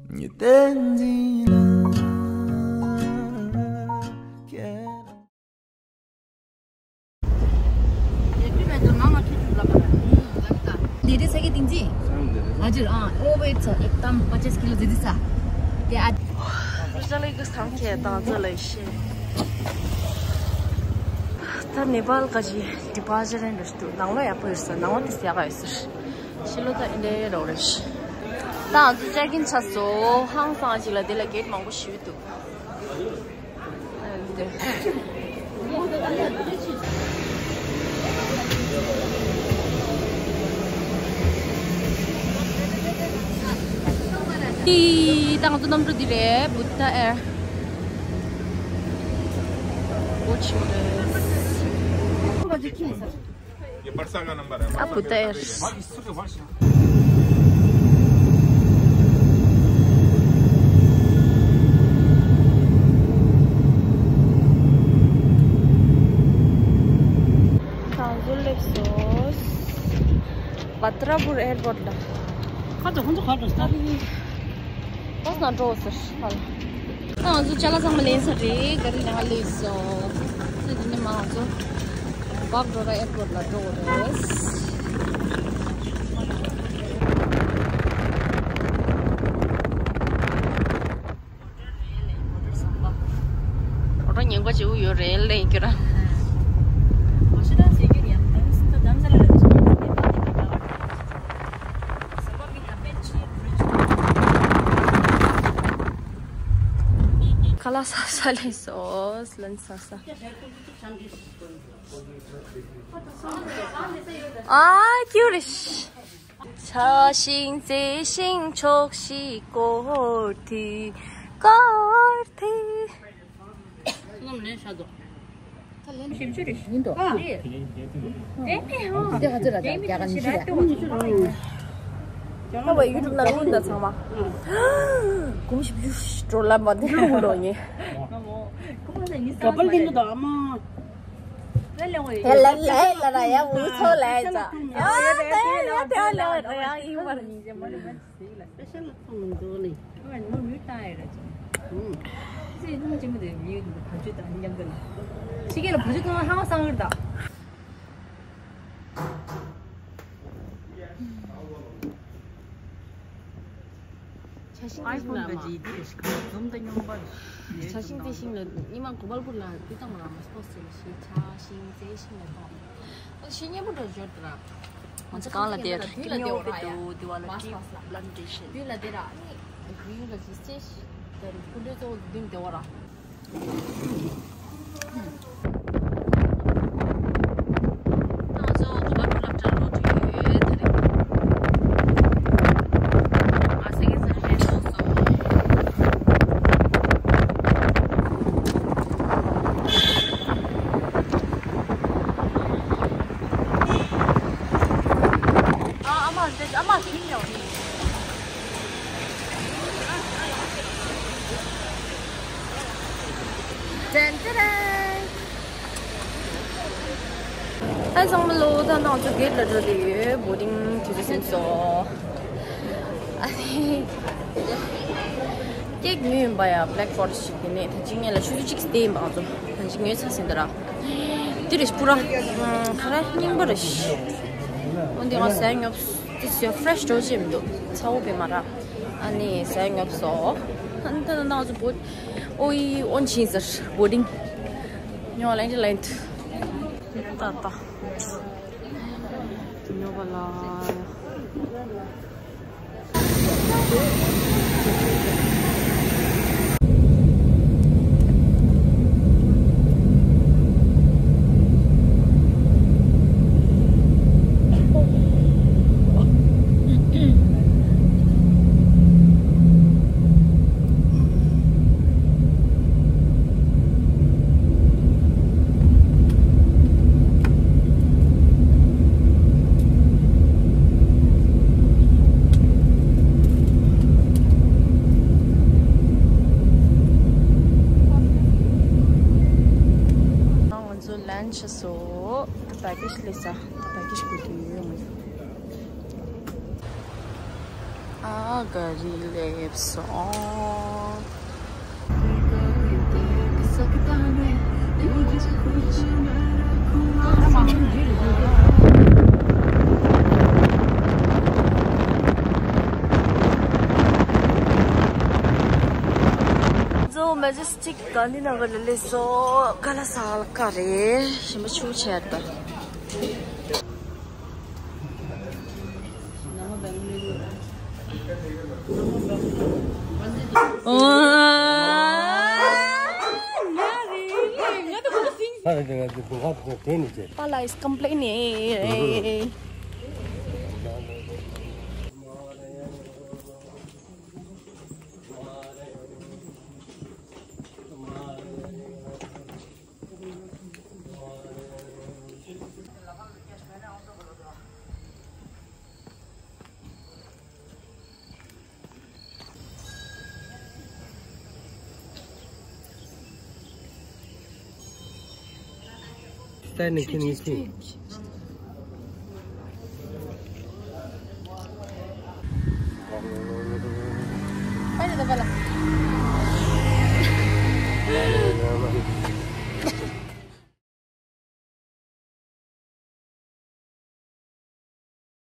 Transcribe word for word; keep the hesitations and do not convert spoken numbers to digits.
ཉི་སྟེང་འཛིན་ལ། दीदी छ कि तिनजी? हजुर, अँ, ओभर छ, एकदम पचास किलो जति छ। त्यहाँ आज रुचालेको स्थान के त जले शे। त नेपाल का जी डिपाजिट एंड रस्तु नंगलो या पैसा नंगलो तिस्या का यसर। शिलो त इन्डे रोरेश। त आज चेक इन छ सो हांग सांग जिला दिला गेट मंगो शिवितु। ཏི་ཏང་ཏུ་ནམ་ཏུ་དི་རེ་བུ་ཏ་ཨེར། ཨ་བུ་ཏ་ཨེར། ད་ང་ཚོ་སླེབས་སོང་། བ་ཏྲ་པུར་ཨེར་པོར་ཊི་ལ། ཁ་ཚ་ཁོང་ཚོ་ག་འགྲོ་ས་རེད། བ་སི་ནང་འགྲོ་ཟེར་ཧ་ལ། ད་ང་ཚོ་ཅ་ལག་ཚང་མ་ལེན་ཚར་རེད། ག་རི་ནང་སླེབས་སོང་། ཚེ་འདི་ནས་མ་ང་ཚོ་བག་འགྲོ་ར་ཨེར་པོར་ཊི་ལ་འགྲོ་དགོས་རེད། ཨོ་ཊོ་ཉེན་ཁ་ཆེ་བོ་ཡོད་རེད་ལེ་ཁྱོད་རང་། ཁ་ལག་ཟ་ས་ལེ་སོ་ལན་ཟ་ས། ཨ་ཁྱོད་རེད། ཆགས་ཤིང་རྩེ་ཞིང་ཕྱོགས་ཤིག་བསྐོར་ཐལ། བསྐོར་ཐལ། ནམ་ལེན་ཤ་དོ། ད་ལེན་ཞིབ་ཆུ་རེ་ཡིན་དོ། ཨ། དེ་ནི་ཧོ། དེ་ཧ་ཅི་ར་ད་རྒྱ་གར་ཉི་ཤུ་རེད། ད་བ་ཡུ་ཊུབ་ནང་ལུག་འདྲ་ཚང་མ། གོམས་ཞིབ་ཆུ་འགྲོ་ལ་མ་དེ་ལུག་འགྲོ་ངེ། ག་པར་ལེན་དུ་དོ་ཨ་མ། དེ་ལ་ལ་ལ་ལ་ཡ་འུ་ཚོ་ལ་ཡ་ཙ། ཨ་དེ་ཡ་དེ་ལ་ཡ་ཡིན་པར། སེ་ཤལ་ལ་ཚང་མི་འདུག་ལེ། ཨ་མ་མོ་མིའུ་ཏང་ཡ་ར་ཅིག་ཧུམ། སེ་ཡི་ཐུང་ཆེན་མོ་དེ་མིའུ་ཕ་ཇུ་དང་མཉམ་དུ་ལ། ཕྱི་རྒྱལ་ལ་ཕ་ཇུ་ཐུང་ཧ་མ་སང་ཡོད་ད། ཆ་ཤིང་དེ་ཤིང་ལ་མ། ཆ་ཤིང་དེ་ཤིང་ལ་ཉི་མ་གོ་པལ་པུར་ལ་དེ་དང་མ་ར་མ་སྤོ་སེ་ལ་ཤིང་ཆ་ཤིང་རྩེ་ཤིང་ལ་དང་། ཤེས་ཉེ་པོ་འགྲོ་འབྱོར་དུ་ར། ང་ཚོ་གང་ལ་དེར་དུས་ལ་དེ་བ་ར་ཡ། དུས་ལ་དེ་ར་ནི་བུ་ཡུལ་ལ་ཞིག་སེ་ཞིག་དེར་སྐུ་མགྲོན་གཙོ་བོ་དུས་དེ་བ་ར། ང་ཚོ་གོ་པལ་པུར་སློབ་གྲྭ་ལོག་འགྲོ་ཡོད་དེ་རེད། ང་སེ་གེ་ས་ཧེ་སོང་སོང་། ཨ་ཨ་མ་ཟེར་ཨ་མ་ཟེར་ཡོང་ནི། ཏན་ཏན། ཧའི་ཚང་མ་ལོ། ད་ང་ཚོ་གེ་ཊི་ལ་འགྲོ་དུས་ཡོད། བོར་ཌིང་དུས་ཚོད་ཟིན་སོང་། ཨ་ནི། ཀེག་ཉོས་ཡིན་པ་ཡ། བྷེ་ལེག་ཕོ་རེ་སི་ཊི་ཞིག་གི་ནས་ད་ཅིག་ངས་ལ་ཆུ་ཚོད་གཅིག་བལྟས་ཡིན་པ། ང་ཚོ་ད་ཅིག་ཉོས་ཚར་ཟིན་ད་ར། དེ་རེ་པུ་ར། ཁ་ར་རྙིང་པ་རེ། འོན་ཏེ་ང་ཟས་ཉོབ་དེ་ཟས་ཕེ་རེ་ཤི་འགྲོ་ཅེས་མི་འདུག་ཚ་བོ་པས་མ་ར། ཨ་ནི་ཟས་ཉོབ་སོ། ཨ་ནི་ད་ན་ང་ཚོ་བོ། ཨོ་ཡི་ཨོན་ཆིན་ཟེར་བོར་ཌིང་ཉོ་ལེན་ཏི་ལེན་ཏི། ད་ད། ཉོ་བ་ལ། ང་ཚོ་ལན་ཆ་སོ། ད་པེ་ཀེ་ཇི་ལས་ས། ད་པེ་ཀེ་ཇི་གོ་གི་ཡོད་མ་ཡོད། ཨ། ག་རི་སླེབས་སོང་། ཚོ་མེ་ཇེ་སི་ཊིག་གྷན་དྷི་ནགར་ལ་སླེབས་སོང་། ག་ལ་ས་ལ་ཀ་རེད། ཞིམ་པོ་ཆུ་ཆེར་ད། Pala is complaining.